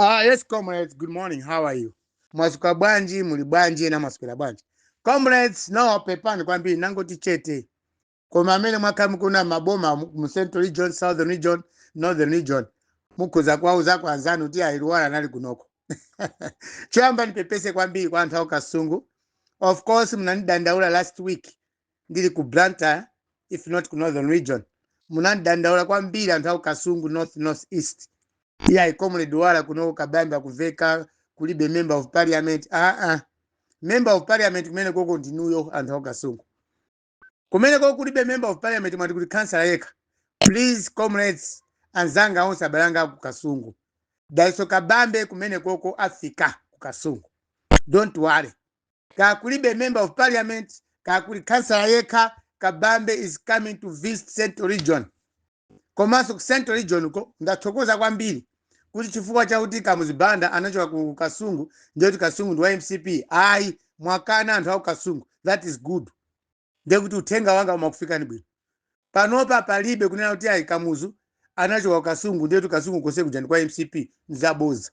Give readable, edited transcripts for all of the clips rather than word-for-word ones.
Yes, comrades, good morning. How are you? Mwasuka bwanji, muli bwanji na mwasukira bwanji. Comrades, no pepani kwambiri nangoti chete. Koma amene mwakhala mukuna maboma mu Central Region, Southern Region, Northern Region. Mukhoza kuwauza kwa anzanu kuti ayi, Luwala anali kunoko. Choyamba ndipepese kwambiri kwa anthu aku Kasungu. Of course, munandidandaula last week ndili ku Blantyre, if not ku Northern Region. Munandidandaula kwambiri anthu aku Kasungu North, North East. Iyayi, Comrade Wala kunoko Kabambe akuveka kulibe member of parliament. Ah ah. Member of parliament kumene koko ndinuyo anthu aku Kasungu. Kumene koko kulibe member of parliament, mwati kuti councillor yekha. Please, comrades, anzanga onse, abalanga ku Kasungu. Dalitso Kabambe kumene koko afika ku Kasungu. Don't worry. Ka kulibe member of parliament, ka kuli councillor yekha, Kabambe is coming to visit Central Region. Komanso ku Central Region ko ndathokoza kwambiri kuti chifukwa chakuti Kamuzu Banda anachoka ku Kasungu ndiye kuti Kasungu ndi wa MCP. Ayi, mwakana anthu aku Kasungu. That is good. Ndiye kuti uthenga wanga umakufikani bwino. Panopa palibe kunena kuti ayi, Kamuzu anachoka ku Kasungu ndiye kuti Kasungu konse kuja ndi kwa MCP. Nzaboza.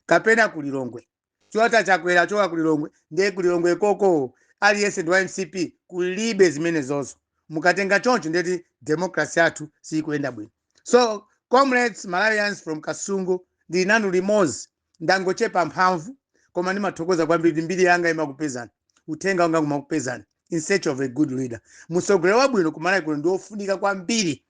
Kapena kulilongwe chota Chakwera choka kulilongwe ndiye kulilongwe koko aliyense ndi wa MCP. Kulibe zimene zozo. Mukatenga choncho ndeti democracy yathu sikuyenda bwino. So comrades, Malawians from Kasungu, ndili nanu limodzi. Ndangochepa mphamvu, koma ndimathokoza kwambiri. Mbiri yanga imakupezani, uthenga wanga umakupezani. In search of a good leader, mtsogoleri wabwino kumalawi kuno ndi ofunika kwambiri,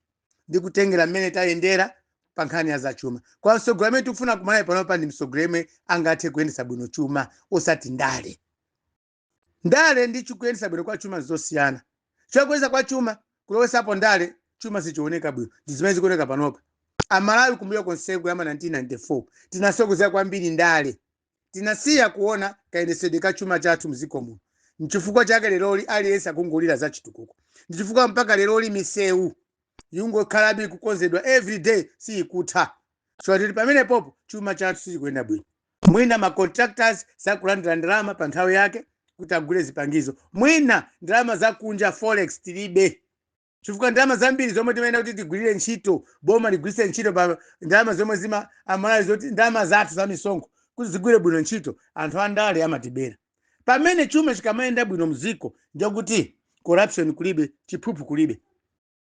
ndi kutengera mmene tayendera pa nkhani ya zachuma. Kwa mtsogoleri amene tikufuna kumalawi panopa ndi mtsogoleri yemwe angathe kuyendetsa bwino chuma, osati ndale. Ndale ndi chikuyendetsa bwino kwa chuma zosiyana. Chokuyendetsa kwa chuma kulowesapo ndale, chuma sichioneka bwino. Ndi zimene zikuoneka panopa. Amalawi kumbuyo konseku yama 1994 tinasokoneza kwambiri ndale, tinasiya kuona kayendesedwe ka chuma chathu mdziko muno. Nchifukwa chake leroli aliyense akungolira za chitukuko. Ndichifukwa mpaka leroli misewu yungokhalabe ikukonzedwa every day, siyikutha. So tili pamene popo, chuma chathu sichikuyenda bwino. Mwina ma contractors sakulandira ndalama pa nthawi yake kuti agule zipangizo, mwina ndalama zakunja, forex tilibe, chifukwa ndalama zambiri zomwe timayenera kuti tigwirire ntchito, boma ligwiritse ntchito pa ndalama zomwe zima amalawi zoti ndalama zathu za misonkho kuti zigwire bwino ntchito, anthu andale amatibera. Pamene chuma chikamayenda bwino mdziko, ndikuti corruption kulibe, chiphuphu kulibe,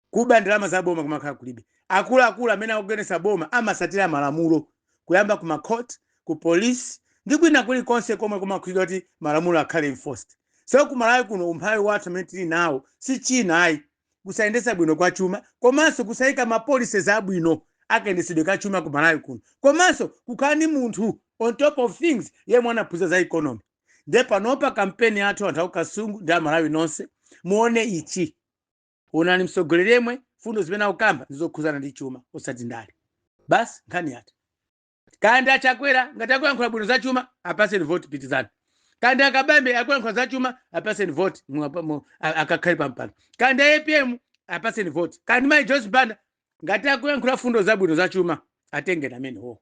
kuba ndalama za boma kumakhala kulibe. Akuluakulu amene akugenesa boma amasatira malamulo, kuyamba ku macourt, ku police ndi kwina kulikonse komwe kumakhulupirira kuti malamulo akhale enforced. So kumalawi kuno umphawi wathu amene tili nawo si china ayi, kusayendetsa bwino kwa chuma, komanso kusayika ma policies abwino akayendesedwe ka chuma kumalawi kuno, komanso kukhala ndi munthu on top of things yemwe anaphunzira za economy. Nde panopa kampeni yathu, anthu aku Kasungu ndi Amalawi nonse, muone ichi: onani mtsogoleri yemwe fundo zimene akukamba ndizokhuzana ndi chuma, osati ndale. Basi, nkhani yathu. Kandi aChakwera ngati akuyankhula bwino za chuma, apaseni vote, pitizani. Kandi aKabambe akuyankhula za chuma, apaseni vote, akakhale pampando. Kandi APM, apaseni vote. Kandi mai Joyce Banda ngati akuyankhula fundo zabwino za chuma, atengeni amenewo.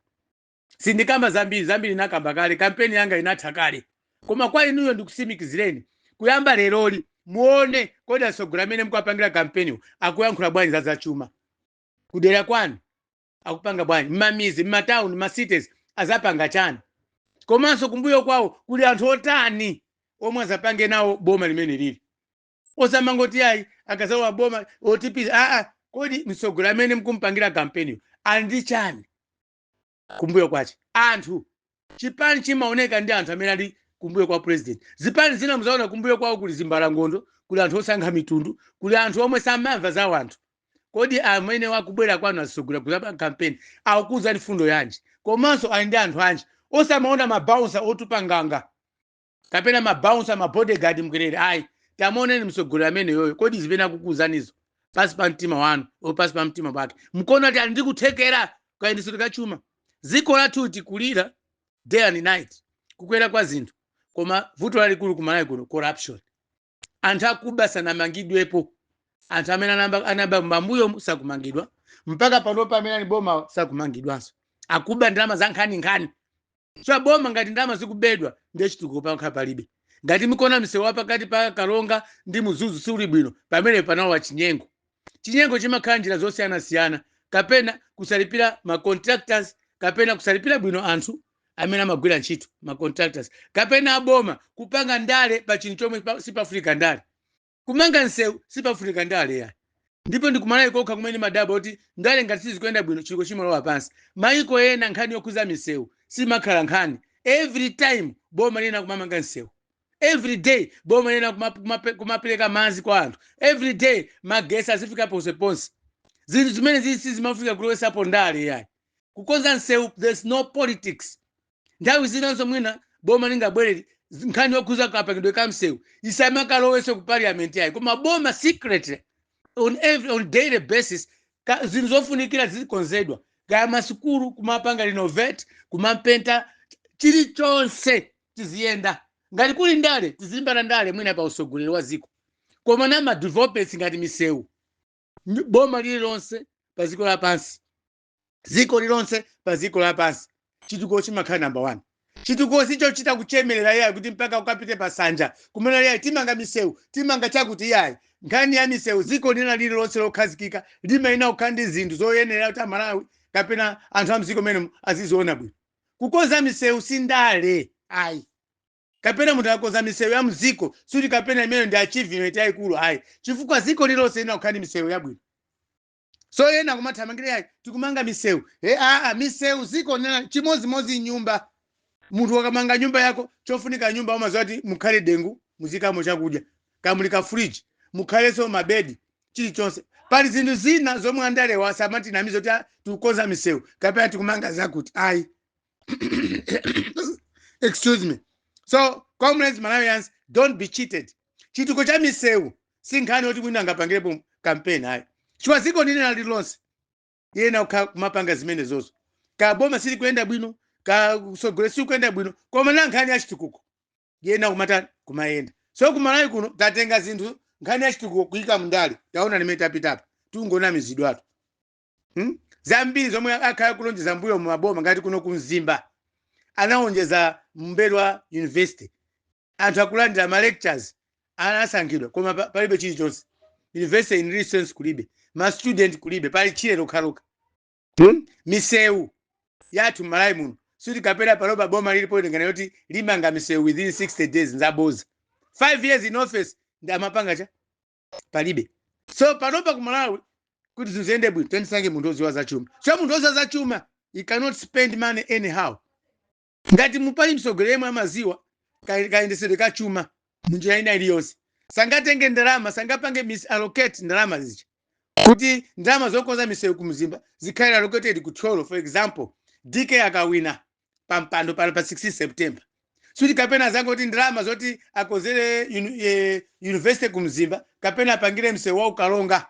Sindikamba zambiri zambiri, nakamba kale, kampeni yanga inatha kale. Koma kwa inuyo ndikusimikizireni, kuyamba leroli muone kodi atsogoleri amene mukuwapangira kampeniwo akuyankhula bwanji za zachuma kudera kwanu, akupanga bwanji mmamizi, mmatawuni, mmacities, azapanga chani, komanso kumbuyo kwawo kuli anthu otani omwe azapange nawo boma limene lili. Osamangoti ayi, akazawa boma otipisa. Aa, kodi mtsogoleri amene mukumpangira kampeniyo ali ndi chani kumbuyo kwache? Anthu, chipani chimaoneka ndi anthu amene ali kumbuyo kwa president. Zipani zina muzaona kumbuyo kwawo kuli zimbalangondo, kuli anthu osankha mitundu, kuli anthu omwe samamva za wanthu. Kodi amene wakubwera kwanu asogolera kuzapanga kampeni akukuuzani fundo yanji, komanso ali ndi anthu anji? Osamaona mabouncer otupa nganga kapena mabouncer, mabodyguard mkwerere, ayi. Tamuoneni mtsogoleri amene yoyo, kodi zimene akukuuzanizo pasi pa mtima wanu o pasi pa mtima pake mkuona kuti ali ndi kuthekera kayendetsedwe ka chuma? Dziko lathu tikulira day and night kukwera kwa zinthu, koma vuto lalikulu kumalawi kuno, corruption. Anthu akuba sanamangidwepo. Anthu amene anaba mambuyo sakumangidwa mpaka panopa, amene ali boma sakumangidwanso, akuba ndalama za nkhaninkhani. So boma ngati ndalama zikubedwa, ndiye chitukuko pankha palibe. Ngati mikuona msewu wa pakati pa Karonga ndi Mzuzu siuli bwino, pamene panawa chinyengo. Chinyengo chimakhala njira zosiyanasiyana, kapena kusalipira ma contractors, Kapena kusalipira bwino anthu amene amagwira ntchito, ma contractors, kapena aboma kupanga ndale pa chinthu chomwe sipafunika ndale. Kumanga nsewu sipafunika ndale ya. Ndipo ndikumalawi kokha kumene madabo kuti ndale ngati sizikuyenda bwino, chitukuko chimalowa pansi. Maiko ena nkhani yokhuza misewu simakhala nkhani. Every time boma lina kumamanga nsewu, every day boma lina kumapereka madzi kwa anthu, every day magesi azifika ponseponse. Zinthu zimene zisi zimafika kulowesapo ndale yayi. Kukonza nsewu, there's no politics. Nthawi zinanso mwina boma lingabwerere, nkhani yokhuza kapangidwe ka msewu isamakalowese ku parliament yayi, koma boma secretly on daily basis zinthu zofunikira zizikonzedwa, kaya masukulu kumapanga renovate, kumapenta, chilichonse tiziyenda. Ngati kuli ndale, tizilimbana ndale mwina pa usogoleri wa ziko, koma na ma developments ngati misewu, boma lililonse pa dziko lapansi, dziko lilonse pa dziko lapansi, chitukuko chimakhala number one. Chitukuko sichochita kuchemerera iyayi, kuti mpaka ukapite pasanja kumene iyayi timanga misewu, timanga chakuti, iyayi. Nkhani ya misewu, dziko lina lililonse lokhazikika limayenera kukhala ndi zinthu zoyenera kuti Amalawi kapena anthu a mdziko menemo aziziona bwino. Kukonza misewu si ndale ayi. Kapena munthu akonza misewu ya mdziko, suti kapena imene ndi achievement yayikulu ayi, chifukwa dziko lililonse lina kukhala ndi misewu yabwino. So ena kumathamangira yayi tikumanga misewu, aa, misewu ziko nena chimozimozi nyumba. Munthu akamanga nyumba yako, chofunika nyumba umaziwa kuti mukhale dengu, muzikamo chakudya, kamuli ka fridge, mukhalenso mabedi, chilichonse. Pali zinthu zina zomwe andalewa samatinamiza kuti, "Ah, tikukonza misewu kapena tikumanga zakuti," ayi. Excuse me. So comrades, Malawians, don't be cheated. Chitukuko cha misewu si nkhani yoti mwina angapangirepo campaign ayi, chifukwa dziko lina lililonse yena kumapanga zimene zozo. Ka boma sili kuyenda bwino, ka usogole sili kuyenda bwino, koma na nkhani ya chitukuko yena kumatani? Kumayenda. So kumalawi kuno tatenga zinthu, nkhani ya chitukuko, kuyika mndale. Taona limene tapitapa, tungona mizidwatu, Zambiri zomwe akhala kulonjeza mbuyo mumaboma, ngati kuno kumzimba anaonjeza Mbelwa University, anthu akulandira ma lectures, anasankhidwa, koma palibe chilichonse. University in real sense kulibe, ma student kulibe, pali chile lokhalokha, Misewu yathu m'Malawi muno, suti kapena palopa boma lilipo lingana yoti limanga misewu within 60 days, nzaboza. 5 years in office ndi amapanga cha palibe. So panopa ku Malawi, kuti zinthu ziyende bwino, tendisange munthu woziwa zachuma. So munthu woziwa zachuma, he cannot spend money anyhow. Ngati mupali mtsogoleri yemwe amaziwa kayendesedwe ka chuma munjira ina iliyonse, sangatenge ndalama, sangapange misallocate ndalama zija, kuti ndalama zokonza misewu kumzimba zikhale allocated ku Thyolo. For example, DK akawina pampando pano pa 16 September, suti kapena zangoti ndalama zoti akonzere university kumzimba kapena apangire msewu wa ukalonga,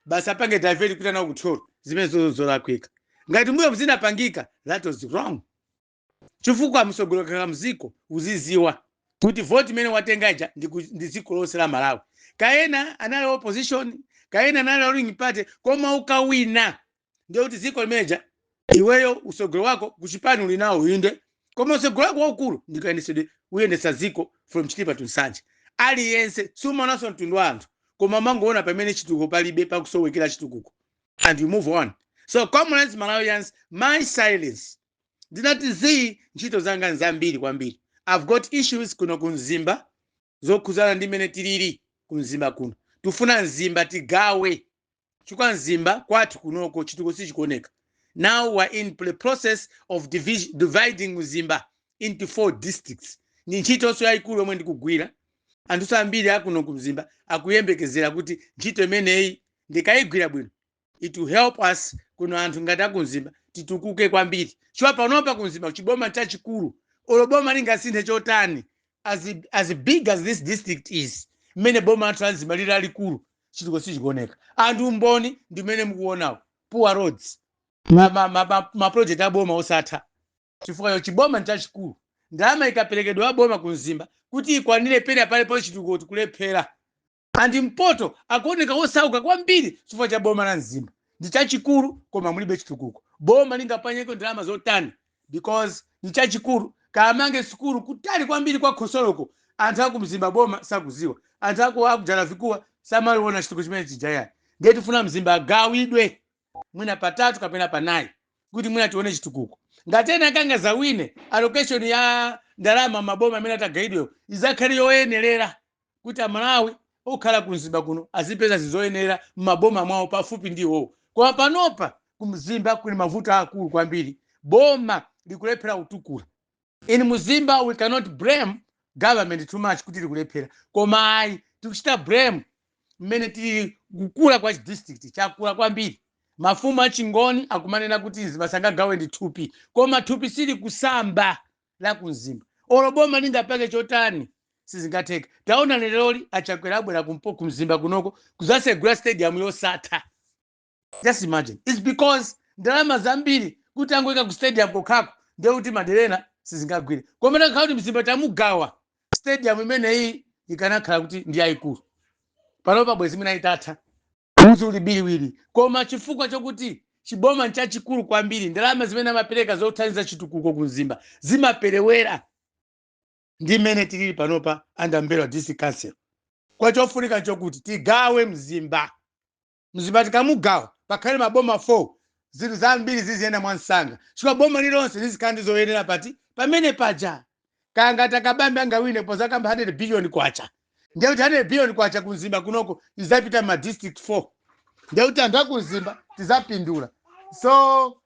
basi apange divert kupita nawo ku Thyolo. Zimene zozo zolakwika. Ngati mbuyo zinapangika, that was wrong, chifukwa msogolokera mziko uziziwa kuti vote imene watenga ija ndi dziko lonse la Malawi. Kaena anali opposition, kaena anali ruling party, koma ukawina ndiye kuti dziko limeneja iweyo usogolo wako kuchipani uli nawo inde, koma usogolo wako waukulu ndikayendesedwe uyendetsa dziko from Chitipa to Nsanje. Aliyense sumaonanso mtundu wa anthu, koma mangoona pamene chitukuko palibe, pakusowekera chitukuko, and you move on. So comrades, Malawians, my silence, ndinati zii, ntchito zanga nzambiri kwambiri. I've got issues kuno ku Mzimba zokhuzana ndi mmene tilili ku Mzimba kuno. Tifuna Mzimba tigawe, chifukwa Mzimba kwathu kunoko chitukuko sichikuoneka. Now we're in the process of dividing Mzimba into four districts. Ni ntchitonso yayikulu yomwe ndikugwira. Anthu ambiri akuno ku Mzimba akuyembekezera kuti ntchito imeneyi ndikayigwira bwino, it will help us kuno anthu ngati akumzimba titukuke kwambiri, chifukwa panopa kumzimba chiboma chachikulu. Olo boma lingasinthe chotani, as big as this district is, mmene boma athu la Mzimba lili lalikulu, chitukuko sichikuoneka. Anthu mboni ndi mmene mukuonawo, poor roads, ma project aboma osatha, chifukwa chiboma ndi chachikulu. Ndalama ikaperekedwa aboma kumzimba kuti ikwanire pena palipo chitukuko, tikulephera. Andi mpoto akuoneka osauka kwambiri chifukwa cha boma la Mzimba ndi chachikulu koma mulibe chitukuko. Boma lingapanyeko ndalama zotani, because ndi chachikulu, kamange sukulu kutali kwambiri kwa khosoloko, anthu akumzimba boma sakuziwa, anthu aku akujala vikuwa samaliona chitukuko chimene chijayani. Ndiye tifuna Mzimba agawidwe mwina patatu kapena panayi kuti mwina tione chitukuko. Ngati ena akangazawine, allocation ya ndalama maboma amene atagayidwewo izakhale yoyenerera kuti Amalawi okhala kumzimba kuno azipeza zizoyenera m'maboma mwawo pafupi ndi iwowo. Koma panopa kumzimba kuli mavuto akulu kwambiri, boma likulephera kutukula. In Mzimba we cannot blame government too much kuti likulephera, koma ayi, tikuchita blame mmene tili kukula kwa district, chakula kwambiri. Mafumu achingoni akumanena kuti Mzimba sangagawe ndi thupi, koma thupi sili kusamba la kumzimba. Olo boma lingapake chotani, sizingatheka. Taona leroli aChakwera abwera kumzimba kunoko kuzasegula stadium yosatha. Just imagine, it's because ndalama zambiri kuti angoika ku stadium kokhako, ndiye kuti maderena sizingagwire. Koma takhala kuti Mzimba tamugawa, stadium imeneyi ikanakhala kuti ndi yayikulu. Panopa bwezi mwina itatha, udzu uli biliwiri. Koma chifukwa chokuti chiboma nchachikulu kwambiri, ndalama zimene amapereka zothandiza chitukuko kumzimba zimaperewera. Ndi mmene tilili panopa under Mbelwa District Council. Kwa chofunika nchokuti tigawe Mzimba. Mzimba tikamugawa pakhale maboma 4, zinthu zambiri ziziyenda mwansanga, chifukwa boma lilonse lizikhala ndi zoyenera pati pamene paja. Kanga takabambe angawine pozakamba 100 billion kwacha, ndiye kuti 100 billion kwacha kumzimba kunoko izapita ma district 4, ndiye kuti anthu akumzimba tizapindula. So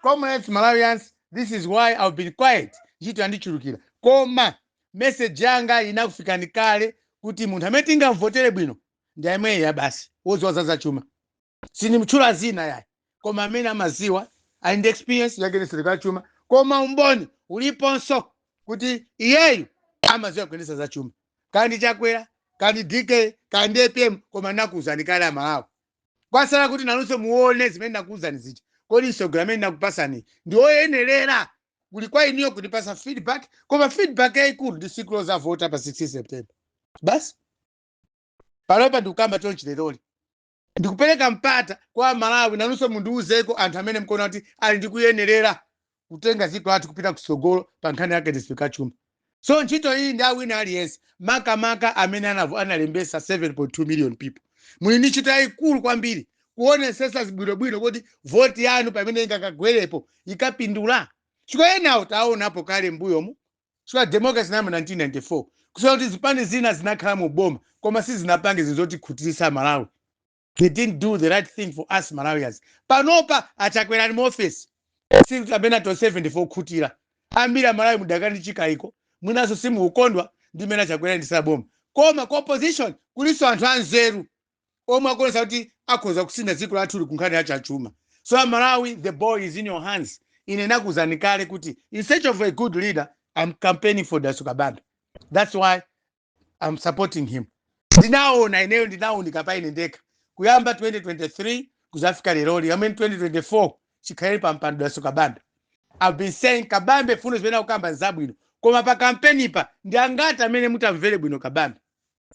comrades, Malawians, this is why I've been quiet. Ntchito yandichulukira, koma message yanga inakufikani kale kuti munthu amene tingamvotere bwino ndi amweya basi, woziwa za zachuma. Sindimtchula zina yayi, koma amene amaziwa, ali ndi experience yakuyendetsa ka chuma, koma umboni uliponso kuti iyeyu amaziwa kuyendetsa za chuma. Kandi Chakwera, kandi DK, kandi APM, koma nakuwuzani kale Amalawi. Kwasala kuti nanunso muone zimene nakuwuzani zija. Kodi msogolo amene nakupasani ndi oyenerera? Kuli kwa iniyo kundipasa feedback, koma feedback yayikulu ndi tsiku lozavota pa 16 September basi. Panopa ndikukamba chonchi leroli, ndikupereka mpata kwa Malawi, nanunso mundiuzeko anthu amene mkuona kuti ali ndikuyenerera kutenga dziko lathu kupita kutsogolo pa nkhani yake ka chuma. So ntchito iyi ndi awina aliyense, makamaka amene analembesa 7.2 million people. Muli ndi ntchito yayikulu kwambiri kuonesesa bwinobwino kuti voti yanu pamene ingakagwerepo ikapindula, chifukwa enawo taonapo kale mbuyomu. Chifukwa democracy nayamba 1994, kusema kuti zipani zina zinakhala mu boma koma sizinapange zinthu zotikhutiritsa Malawi. They didn't do the right thing for us Malawians. Panopa aChakwera ali mu office, sikuti amene ato 74 khutira. Ambiri Amalawi mudakali ndi chikayiko, mwinanso simukukondwa ndi mmene aChakwera ndisala boma. Koma ku opposition kulinso anthu anzeru omwe akuonesa kuti akhoza kusintha dziko lathu ku nkhani ya chachuma. So Amalawi, the ball is in your hands. Ine nakuwuzani kale kuti in search of a good leader, I'm campaigning for Dalitso Kabambe. That's why I'm supporting him. Ndinaona ineyo, ndinawunika pa ine ndekha kuyamba 2023 kuzafika leroli amene 2024 chikhalire pa mpando Dalitso Kabambe. I've been saying Kabambe funo zimene akukamba nzabwino, koma pa kampeni pa ndi angati amene mutamvere bwino Kabambe?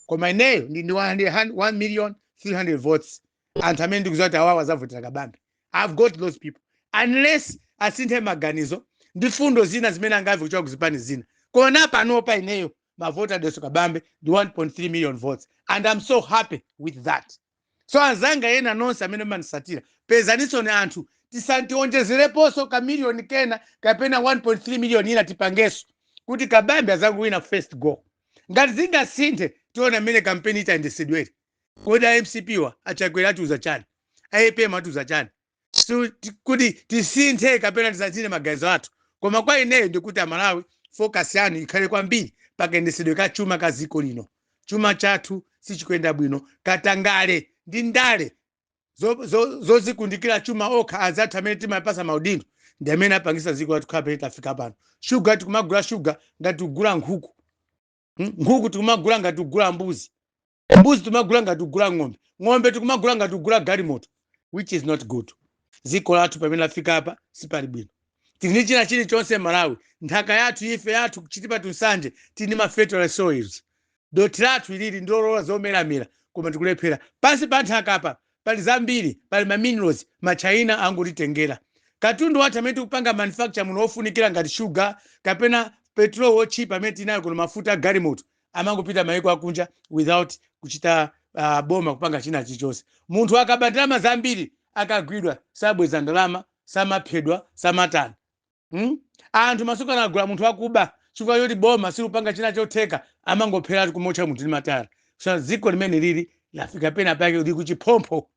Koma ineyo ndi 1 million 300 votes, anthu amene ndikuziwa kuti awawa azavotera Kabambe. I've got those people, unless asinthe maganizo ndi fundo zina zimene angamve kuchoka kuzipani zina. Koma na panopa ineyo mavoti a Dalitso Kabambe ndi 1.3 million votes, and I'm so happy with that. So anzanga ena nonse amene mumandisatira, pezaninso ni anthu tisantionjezereponso kamiliyoni kena kapena 1.3 million ina, tipangenso kuti Kabambe azangowina first go. Ngati zingasinthe, tiona mmene kampeni itayendesedwere. Kodi a MCP wa aChakwera atiuza chani? A APM atiuza chani? So kuti tisinthe kapena tisasinthe maganizo athu. Koma kwa ineyo ndikuti Amalawi, focus yanu ikhale kwambiri pakayendesedwe ka chuma ka dziko lino. Chuma chathu sichikuyenda bwino. Katangale ndi ndale zozikundikira chuma okha anzathu amene timapasa maudindo ndi amene apangisa dziko lathu khala pene tafika pano. Shuga, tikumagula shuga ngati kugula nkhuku. Nkhuku tikumagula ngati kugula mbuzi, mbuzi timagula ngati kugula ng'ombe, ng'ombe tikumagula ngati kugula galimoto, which is not good. Dziko lathu pamene lafika apa sipali bwino. Tili ndi china chilichonse Malawi, nthaka yathu ife yathu Chitipa to Nsanje tili ndi ma fertile soils. Dothi lathu ilili ndilolola zomeramera, koma tikulephera. Pansi pa nthaka apa pali zambiri, pali ma minerals. Machina angotitengera katundu wathu amene tikupanga manufacture muno ofunikira ngati sugar kapena petrol wochipa amene tinayo kuno, mafuta a galimoto, amangopita mayiko akunja without kuchita boma kupanga china chilichonse. Munthu akaba ndalama zambiri akagwidwa sabweza ndalama, samaphedwa, samatani. Anthu masiku ano agula munthu akuba chifukwa choti boma silupanga china chotheka, amangopheratu kumotcha munthu ndi matayala. So dziko limene lili lafika pena pake, lili kuchiphompho.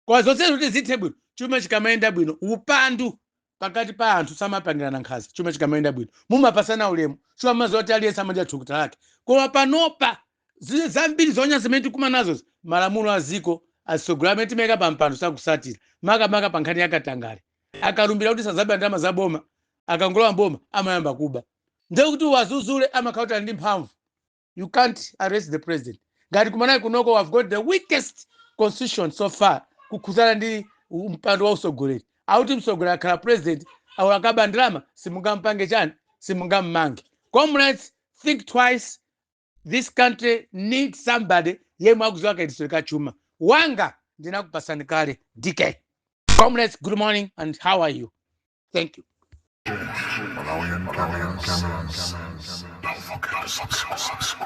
Kwa zonsezo kuti zithe bwino, chuma chikamayenda bwino, upandu pakati pa anthu samapangirana nkhanza. Chuma chikamayenda bwino, mumapasana ulemu, chuma maziwa kuti aliyense amadya thukuta lake. Koma panopa zile zambiri zonya zimene tikuma nazo, malamulo a ziko, atsogoleri amene timayika pa mpando sakusatira, makamaka pa nkhani yakatangale. Akalumbira kuti sazaba ndalama za boma, akangolowa mboma amayamba kuba. Ndiye kuti wazuzule, amakhala kuti ali ndi mphamvu. You can't arrest the president. Ngati kumanayi kunoko, we've got the weakest constitution so far kukhuzana ndi mpando wa usogoleri. Auti msogoleri akhala president au akaba ndalama, simungampange chani? Simungammange. Comrades, think twice. This country needs somebody yemwe akuziwa kayitiswe kachuma. Wanga ndinakupasani kale, DK. Comrades, good morning and how are you? Thank you. Malawian cameras. Don't forget to subscribe.